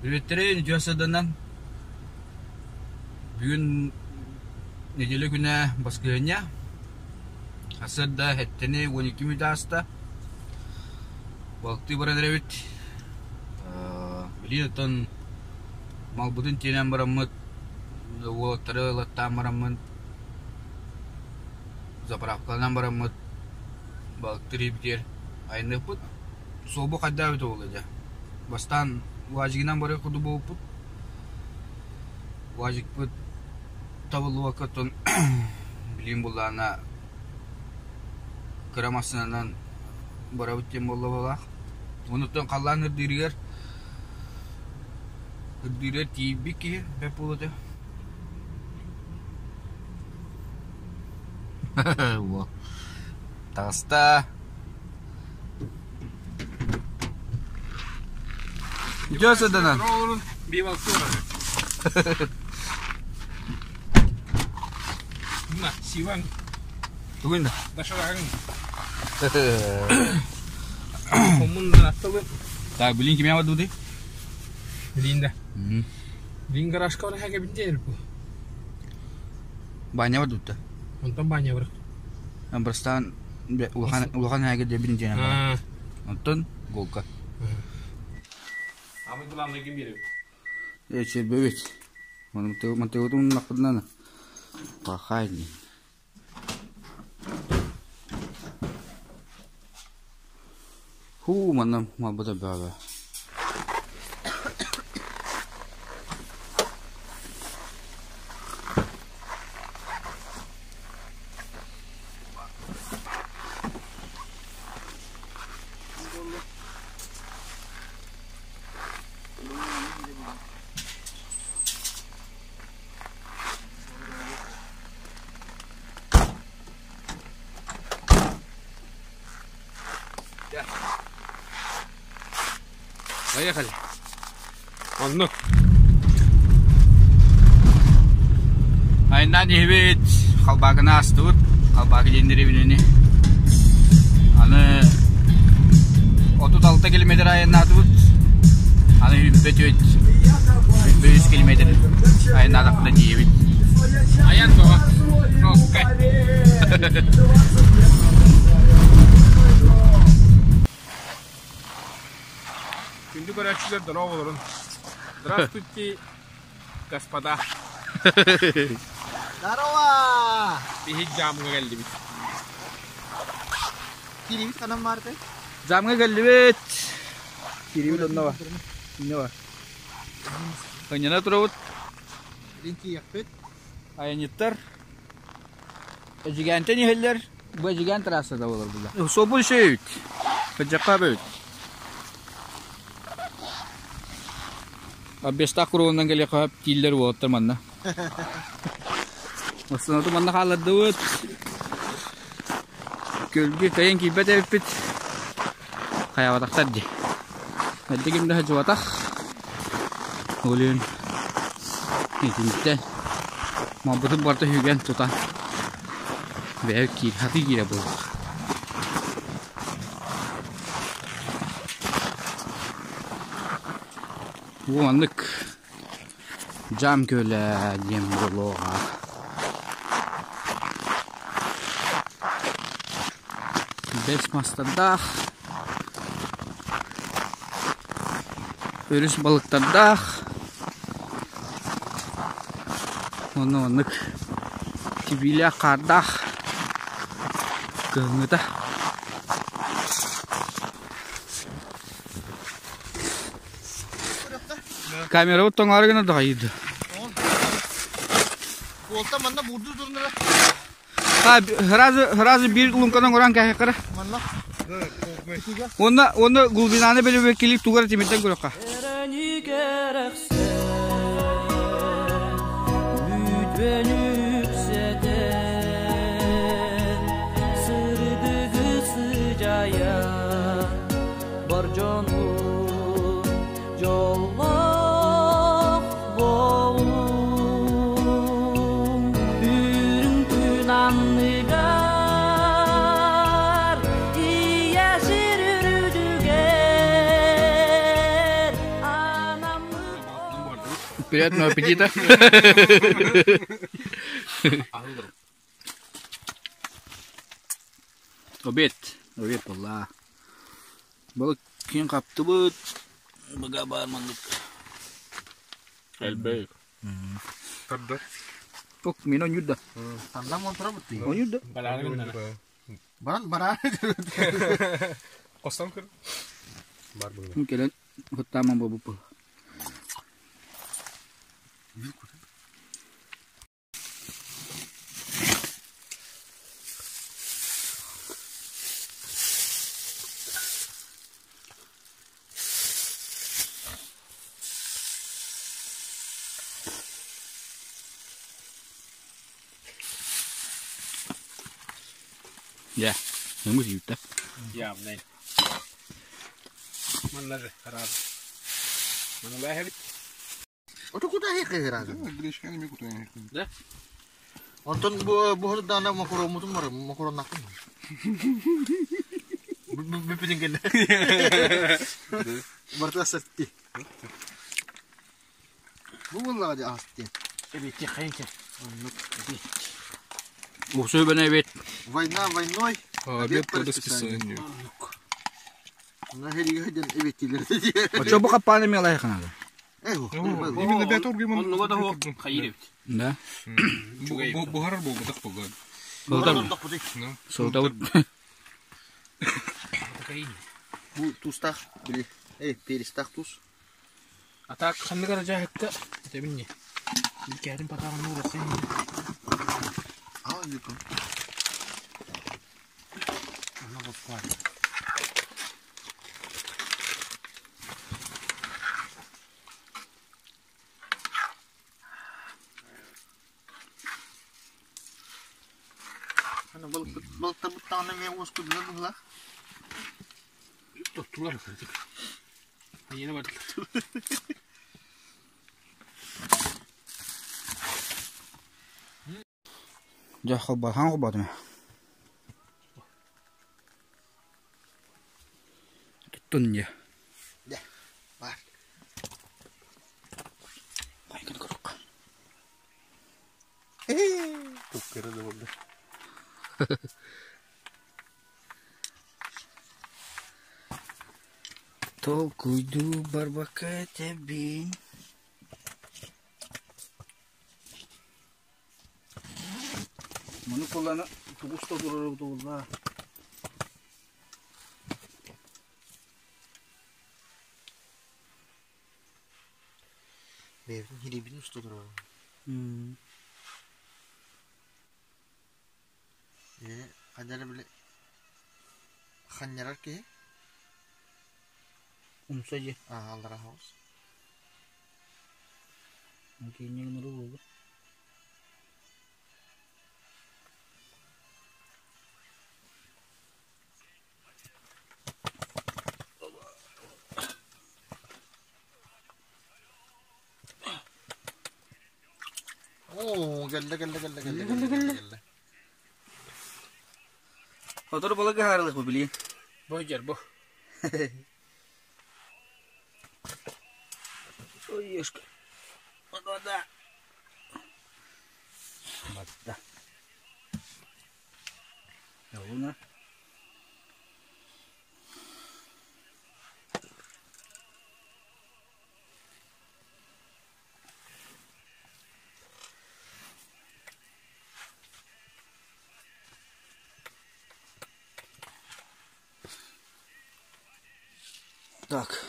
Бүөттэрин үтүө сыданан бүгүн нэдиэлэ күнэ баскыһыанньа сарсыарда эттэни 12 мүнүүтэ ааста балыктыы баран эрэбит билигин оттон малбытын тиэнэн бараммыт уолаттары ылаттаан бараммын заправкаланан бараммыт балыктыыр иһибитигэр айанныахпыт Суолбу хайдах эбитэ буолла дьэ. Бастаан УАЗигынан барыах курдук буолбуппут. УАЗикпыт табыллыбакка оттон билигин буллаҕына кыра массыынанан барабыт диэн буолла быһыылаах. Онуттан халлаан ырдыырыгар ырдыырыгар тиийбит киһи бэрт буолуо этэ. Таҕыста. Үтүө сыданан. Сиван. Тугун да? Дашарагын. Хомун аттылы. Так, билин кимя бадуды? Билин да. Билин гаражка ора хәге бинде бу. Баня бадутта. Онтон баня бар. Бастаан улахан улахан һээгэ диэбин диэн баар. Онтон голка. Амы главный ким биэрэр? Э, чирбэбит. Мантыгытын умнахпытынан пахай диэн. Хуу, манна малбыта бөҕө. Поехали. Оннук. Айаннаан иһибит, Халбаакыны аастыбыт. Халбаакы диэн дэриэбинэни. Аны 36 километр айаннаатыбыт. Аны 24 3 километр айаннаатахпына тиийэбит. Айан тоҕо? Жесткай. Күндү көрөөччүлэр дорооболорун. Здравствуйте, господа. Здорово! Биһик дьаамҥа кэллибит. Киирибит ханан баартай? Дьаамҥа кэллибит. Киирибит онно бар. Инне бар. Ынньана турабыт. Тиийэхпит. Айанньыттар Эдьигээнтэн иһэллэр. Бу Эдьигээн трассата буолар була. Суолбут үчүгэй эбит. Кырдьахха эбит. Оббестаах куругунан кэлиэххэ тииллэр уолаттар манна. Массыынатын манна хааллардыбыт. Күөлгэ кыайан киирбэт эбиппит. Хайаабатахтар дии. Эрдэ ким да сылдьыбатах. Ол иһин итинтэн малбытын барыта сүгэн тутан бэйэ киир хатыы киирэ буоллах. Бу маннык Дьаам күөлэ диэн буолуоҕа. Бэс мастардаах, өрүс балыктардаах уонна маннык тибиилээх хаардаах кыһыҥҥыта. Камерабыт тоҥоору гына доҕайыды. Уолта манна буурду турнара. Сразу, сразу биир лунканан уран кэһэккара. Манна. Уонна, уонна глубинаны белебеккилик тугар тимиртен көрөххө. Бар дьону дьоллоох буолуҥ үрүҥ күн анныгар ийэ сир үрдүгэр анаммыт. Приятного аппетита. Обед. Обед буолла. Балык киин хаптыбыт. Быга баар маннык. Элбэх. Тардар. Ок, мин онньур да. Тандан монтора бутты. Онньур да. Барааны гыннара. Баран барааны. Костан көр. Бар була. Кэлэн хуттааман буолбуппут. Дьэ, ымыс үүттэ. Явный. Манна же хараад. Манна бэһэбит. Ото куда хекерады? Гречканы ми кутуйан. Да? Онтон бу бу даана макаромутум бар, макароннакым. Бүпүтүн кэллэ. Барта сатти. Бу буллаҕа дии аасты. Эбитти хайынча. Оннук. Уксу бene эбит. Война войной. Обед по расписанию. На хериге ден эбиттилер дии. Очо бу каппааны мелай ханада. Эй, бу. Именно бәт оргымын. Оннуга да хуох хайыр эбит. Да. Бухарар болбу так болду. Сылтабыт. Сылтабыт. Бу тустах били. Эй, перестах тус. А так ханнык аражаһыкка этэбин не. Кәрин патағын уурахын. А, юку. Ана боппар. Ана бал бал табыттаана мен уоску билер бухлах. Тоттулар кырдык. Айына бардылар. Дьэ, холбоһон холботума. Туттун дьэ. Дэ. Бар. Хайгын курукка. Tukkerı da boldu. Толкуйду барбака тебин. Маны куллана тугуста турар буолла. Бэбин хирибин устудур. Э, ханнара биле ханнарар ки. Умса же. А, аллара хаус. Кейиннен нұры болды. Оо, кэллэ кэллэ кэллэ кэллэ кэллэ кэллэ. Хотор балыгы харылық bu билин. Бу жер бу. Ой, ешка. Вода. Вода. Луна. Так.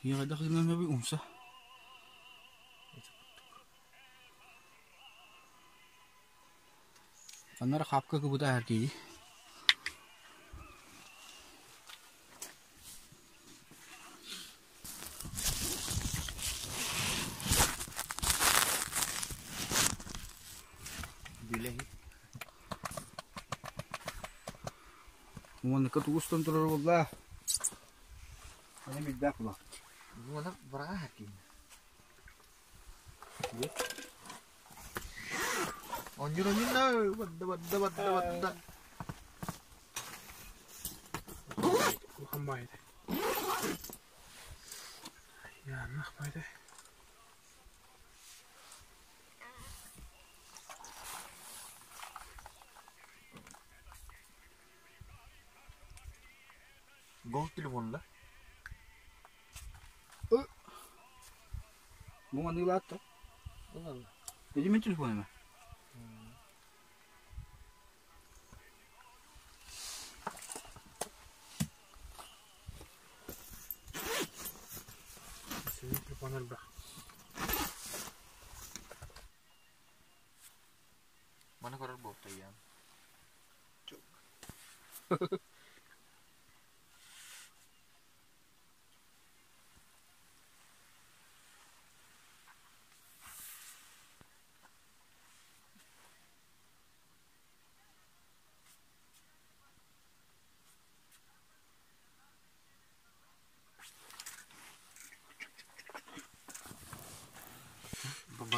Я дахлынан bir umsa. Аннара хапка кыбыта әркейді. Биле. Уонныкы тугустан турар буолла. Аны билбэк була. Бу бара хакин. Онньур онньур бадда бадда бадда бадда. Улахан баайда. Яаннах баайда. Гол телефонла. Бу маныылаат да. Иди мен телефон эме. Сенин телефон элбэх. Маны көрөр буолтайян.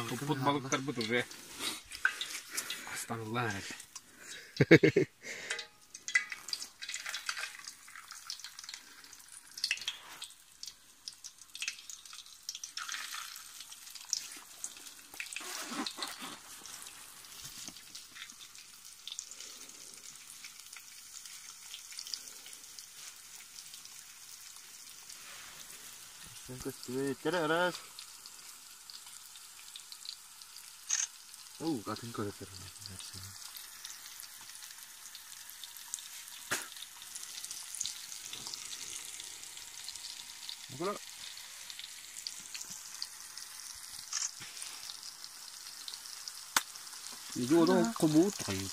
Туппут балыктарбыт уже астаныллан эрэр. Көстүбэттэр араас. Оо, атын көрөтөр. Иди одан кобуут хайыт.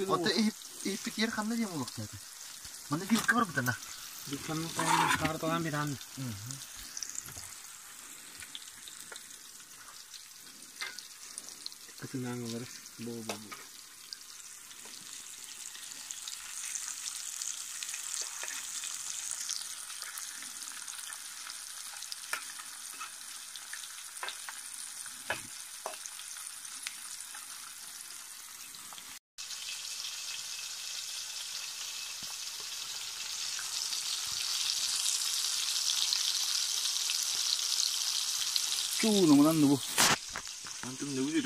Ото иһиппитигэр ханна диэн буолуохтаата? Манна вилка бар бутана. Вилканы таарыталаан бираан. Кытынаан олары. Бу бу бу. Чуу, нумунан нубу. Антым нүгү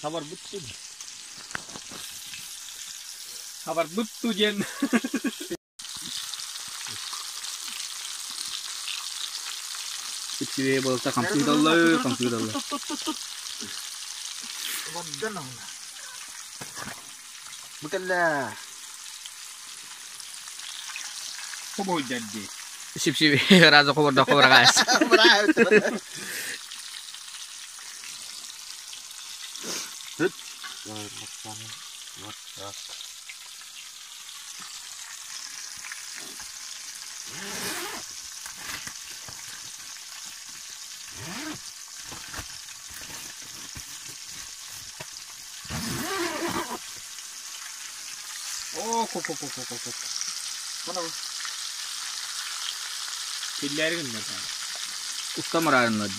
Хабар бутту. Хабар бутту диэн. Ипсибе болта компьютерлы, компьютерлы. Букалла. Хобой дядди. Сипсибе разы хоборда хоборгас. Вот так. О, ко ко ко ко ко ко. Мана бу. Пилләргин да. Уста марарынна.